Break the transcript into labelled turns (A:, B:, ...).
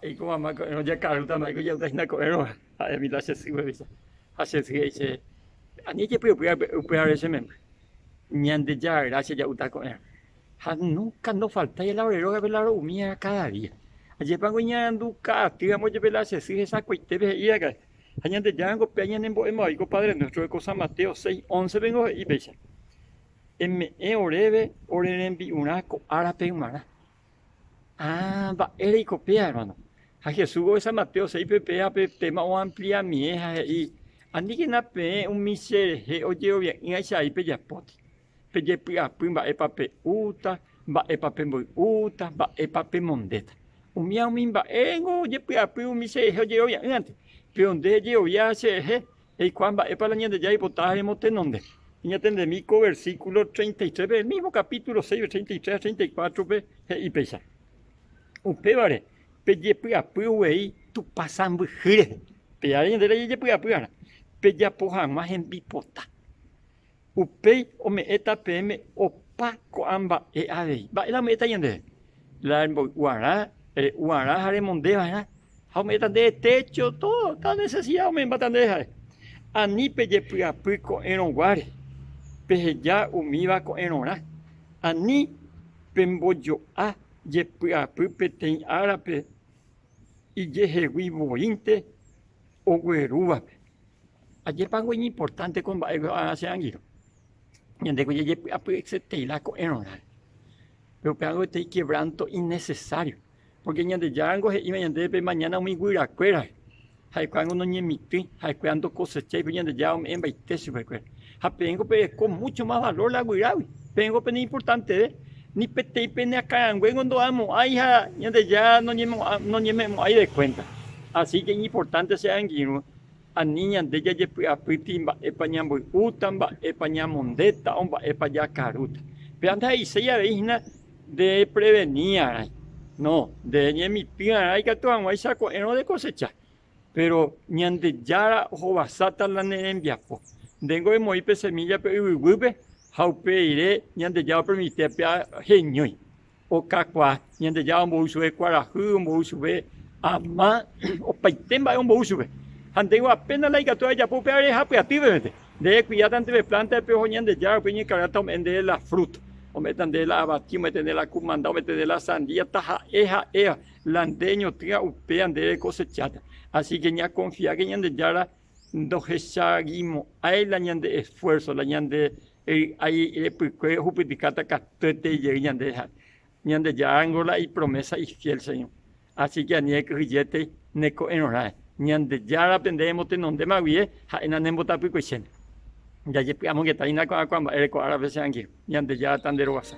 A: Mba'éiko mama ko'ẽrõ jakarúta, mba'éiko ja'úta hína ko'ẽrõ, ha'émi la che sy upéicha. Ha che sy he'i chéve, Ani ejepy'apy upévare che memby, Ñandejára grásia ja'úta ko'ẽrõ. Ha núnka ndofaltái la ore rógape la ro'umíva káda día. Ajépango iñarandu ka'atýramo jepe la che sy hesakuaitépe he'i raka'e. Ha Ñandejárango péa ñanembo'éma voi ko Padre Nuestro-pe ko San Mateo seis óncepe ningo he'i péicha, Eme'ẽ oréve ore rembi'urã ko árape g̃uarã. Ah, mba'éreiko péa, hermano? Ha Jesús ko San Mateo seis-pe péa pe téma oampliamie ha he'i, Aníkena peẽ umi cherehe ojerovia'ỹvaicha ai pejapóti. Pejepy'apy mba'épa pe'úta, mba'épa pemboy'úta, mba'épa pemondéta. Umíva umi mba'éngo ojepy'apy umi cherehe ojerovia'ỹvante. Péro nde ejerovia cherehe, eikuaa mba'épa la Ñandejára oipota ha remotenonde. Eñatendemi ko versíkulo 33-pe, el mísmo kapítulo 6-pe, 33 ha 34-pe he'i péicha, Upévare pejepy'apy uvei Tupã sãmbyhy rehe. Péare ñande la jajepy'apy va'erã, pejapo hag̃ua hembipota. Upéi ome'ẽta peẽme opa ko'ã mba'e avei. Mba'e la ome'ẽta ñandéve? La remboy'uarã, re'uarã ha remondeva'erã. Ha ome'ẽta ndéve técho, tódo, káda nesesida ome'ẽmbáta ndéve ha'e. Ani pejepy'apy ko'ẽrõguáre, peheja umíva ko'ẽrõrã. Ani pembojo'a jepy'apy peteĩ árape ijehegui voínte oguerúvape. Ajépango iñimportánte ko mba'e ko'ág̃a che angirũ. Ñandéko jajepy'apy'eseteila ko'ẽrõrã. Péro upévango peteĩ quebranto innecesario. Pórke Ñandejárango he'íma ñandéve pe mañana umi guyrakuérare. Ha'ekuérango noñemitỹi, ha'ekuéra ndokosechái, péro Ñandejára ome'ẽmbaite chupekuéra. Ha peẽngo pereko múcho más valór la guyrágui. Peẽngo peneimportanteve, ni peteĩ pene akãranguéngo ndo'amo'ãi ha Ñandejára noñeme'ẽmo'ãi de kuénta. Así ke iñimportánte che angirũ Ani ñande jajepy'apýti mba'épa ñamboy'úta, mba'épa ñamondéta o mba'épa jakarúta. Péva ndahe'iséi avei hína nde preveni arãi. No, nde ñemitỹ arã ikatu hag̃uáicha ko'ẽrõ dekosecha. Péro Ñandejára ohovasáta la ne rembiapo. Ndéngo emoĩ pe semílla pe yvyguýpe ha upe rire Ñandejára opermite péva heñói. Okakuaa, Ñandejára ombou chupe kuarahy, ombou chupe ama, opaite mba'e ombou chupe. Ha ndéngo apéna la ikatu ajapo upéva rehapyatýpe pente. Nde rekuidáta pe plántape oho Ñandejára upe oñenkargáta ome'ẽ ndéve la frúta, ome'ẽta ndéve la avati, ome'ẽta ndéve la kumanda, ome'ẽta ndéve la sandía, taha'e ha'éva la nde eñotỹva upéva nde rekosecháta. Así ke ñakonfiáke Ñandejára ndohechagimo'ãi la ñande esfuérso, la ñande ry'ái repykue ohupytykáta katuete jey ñande ha Ñandejárango la ipromésa ifiél che irũ. Así ke ani ekyhyjétei ne ko'ẽrõrãe. Ñandejára pende remotenondéma guive ha'e nanembotapykuechéne. Jajepy'amongeta hína ko'ã ko'ã mba'ére ko árape che angirũ. Ñandejára tanderovasa.